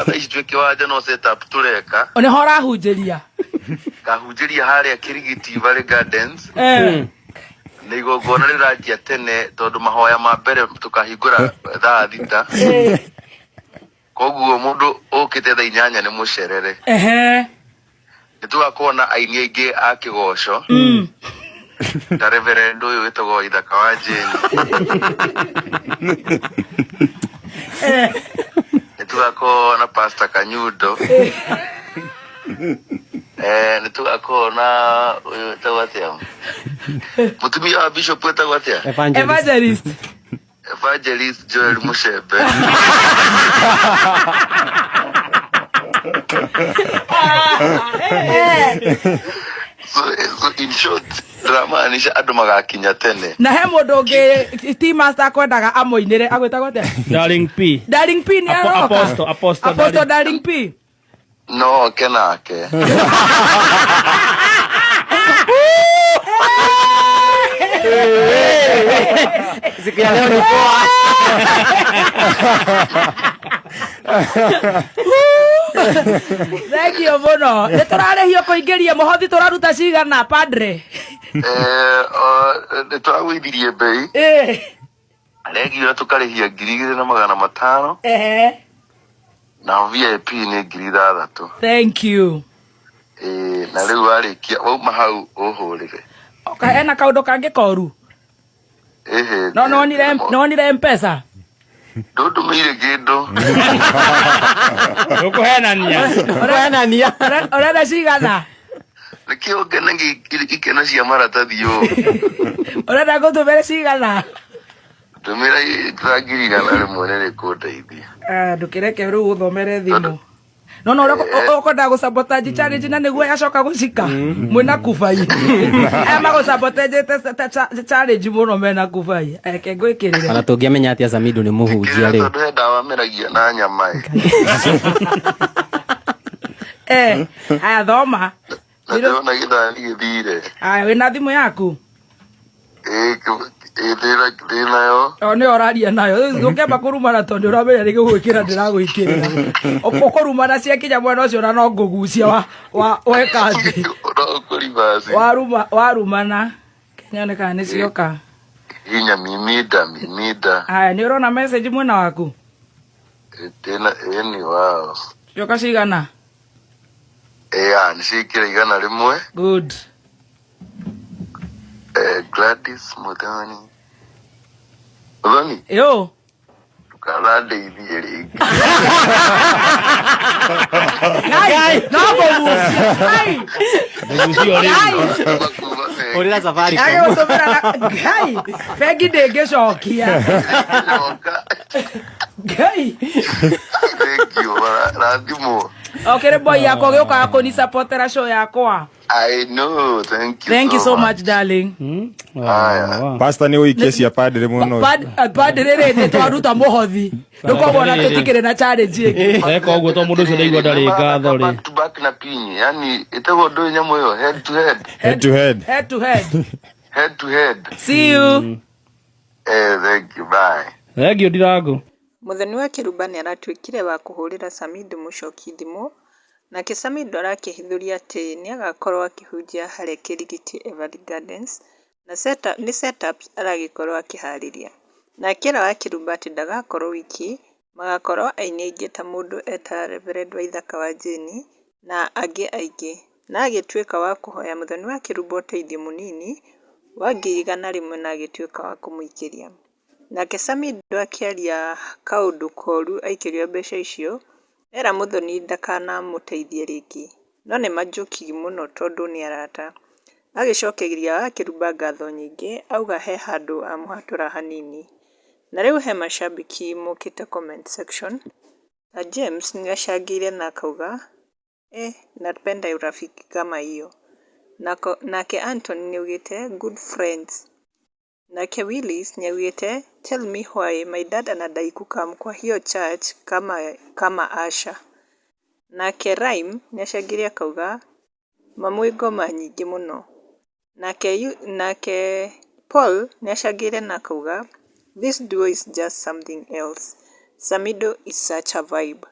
Thaa ici twĩ kĩwanja no set up tũreka. Nĩho ũrahunjĩria? Ngahunjĩria harĩa Kirigiti Valley Gardens. Eh. Nĩ igongona rĩranjia tene tondũ mahoya ma mbere tũkahingũra thaa 6. Koguo mũndũ ũkĩte thaa 8 nĩ mũcerere. Nĩ tũgakorwo na aini aingĩ a kĩgoco ta Reverend ũyũ wĩtagwo Ithaka wa Jane. Nĩ tũgakorwo na Pastor Kanyundo. Eh, nĩ tũgakorwo na ũyũ wĩtagwo atĩa, mũtumia wa bishop wĩtagwo atĩa? Evangelist. Evangelist. Evangelist Joel Mushembe. So in short, ndĩramaanisha andũ magakinya tene. Na he mũndũ ũngĩ ti master kwendaga amũinĩre, agwĩtagwo atĩa? Darling P. Darling P nĩ aroka. Apostle, Apostle. Apostle Darling P. No oke nake. Siku ya leo ni poa. Thank you mũno. Nĩ tũrarĩhio kũingĩria mũhothi, tũraruta cigana, padre? Eh, nĩ tũragũithirie mbei. Regular tũkarĩhia 2500 na VIP nĩ 6000. Thank you. Ĩĩ, na rĩu warĩkia wauma hau ũhũrĩre. Oka hena kaũndũ kangĩ koru? Ĩhĩ. No nonire nonire Mpesa. Ndũndũmĩire kĩndũ. Ũkũhenania. Kwenania. Ũrenda cigana? Nĩkĩo ngenagia ikeno cia maratathi ũũ. Ũrenda ngũtũmĩre cigana? Tũmĩra ta 100,000 nĩ rĩkũndeithia. Ah, ndũkĩreke rĩu ũthomere thimũ. No ũrĩa ũkwendaga gũsabotage challenge na nĩguo yacoka gũcika mwĩna kubai aya magũsabotajĩte challenge mũno mena kubai, reke ngwĩkĩrĩre. Ona tũngĩamenya atĩa Samido nĩ mũhunjia Ĩkĩrĩra rĩu? tondũ he ndawa meragia na nyama ĩ. Eh, aya thoma. Na ndĩrona gĩthaa nĩ gĩthire. Aya, wĩna thimũ yaku? Ĩ, ĩ, ndĩ nayo. O nĩyo ũraria nayo. Rĩu ndũngĩamba kũrumana tondũ ũramenya nĩ gũgwĩkĩra ndĩragwĩkĩrĩra. Ũkũrumana ciakinya mwena ũcio na no ngũgucia wa weka thĩ. No ũkũribaci. Waruma warumana nyone kana nĩ cioka. Hinya miminda miminda. Aya, nĩ ũrona message mwena waku? Ndĩna ĩni wao. Cioka cigana? Ĩa, nĩ ciĩkĩra 100. Good. Eh, Gladys Muthoni. Muthoni, Yo. ndũkanandeithie rĩngĩ. Ngai, no ngũgucia. Ngai. Ndũgucio rĩu. Ngai. Makuuma bengi. Hũrĩra Safaricom. Agĩgũtũmĩra na Ngai. Bengi ndĩngĩcokia. Njoka. Ngai. Thank you. Rathimwo. Okĩrĩ boy yakwa gĩũkaga kũni-supportera show yakwa. I know. Thank you Thank you so so much, darling. Aya. Pastor nĩ ũikie cia padre mũno. Padre rĩ, nĩ twaruta mũhothi. Ndũkoguo na tũtikĩrĩ na challenge ĩngĩ. Eka ũguo to mũndũ ũcio ndaigua ndarĩ ngatho rĩ. Back to back na pinyi. Yani ĩtagwo ndũĩ nyamũ ĩyo head to head. Head to head. Head to head. Head to head. See you. Eh, thank you. Bye. Thank you, Ndirango. Mũthoni wa Kĩrumba nĩaratuĩkire wa kũhũrĩra Samidoh Mũchoki thimũ, nake Samidoh arakĩhithũria atĩ nĩagakorwo akĩhunjia harĩa Kĩrigiti Everly Gardens, na nĩ set ups aragĩkorwo akĩharĩria. Na akĩra wa Kĩrumba atĩ ndagakorwo wiki, magakorwo aini aingĩ ta mũndũ eta Reverend Waithaka wa Jane na angĩ aingĩ. Na agĩtuĩka wa kũhoya Mũthoni wa Kĩrumba ũteithio mũnini wa 100,000 na agĩtuĩka wa kũmũikĩria. Nake Samidoh akĩaria kaũndũ koru aikĩrio mbeca icio, era Mũthoni ndakanamũteithie rĩngĩ. No nĩ manjũkigi mũno tondũ nĩ arata. Agĩcokeria wa Kĩrumba ngatho nyingĩ auga he handũ amũhatũra hanini. Na rĩu he macambĩki mokĩte comment section, ta James nĩacangĩire na akauga, "Eh, napenda urafiki kama hiyo." Nake Anthony nĩaugĩte, "Good friends." Nake Willis nĩaugĩte, "Tell me why my dad anadai kucome kwa hiyo church kama usher." Nake Rhyme nĩacangĩire akauga, "Mamwĩ ngoma nyingĩ mũno." Nake Paul nĩacangĩire na akauga, "This duo is just something else. Samidoh is such a vibe."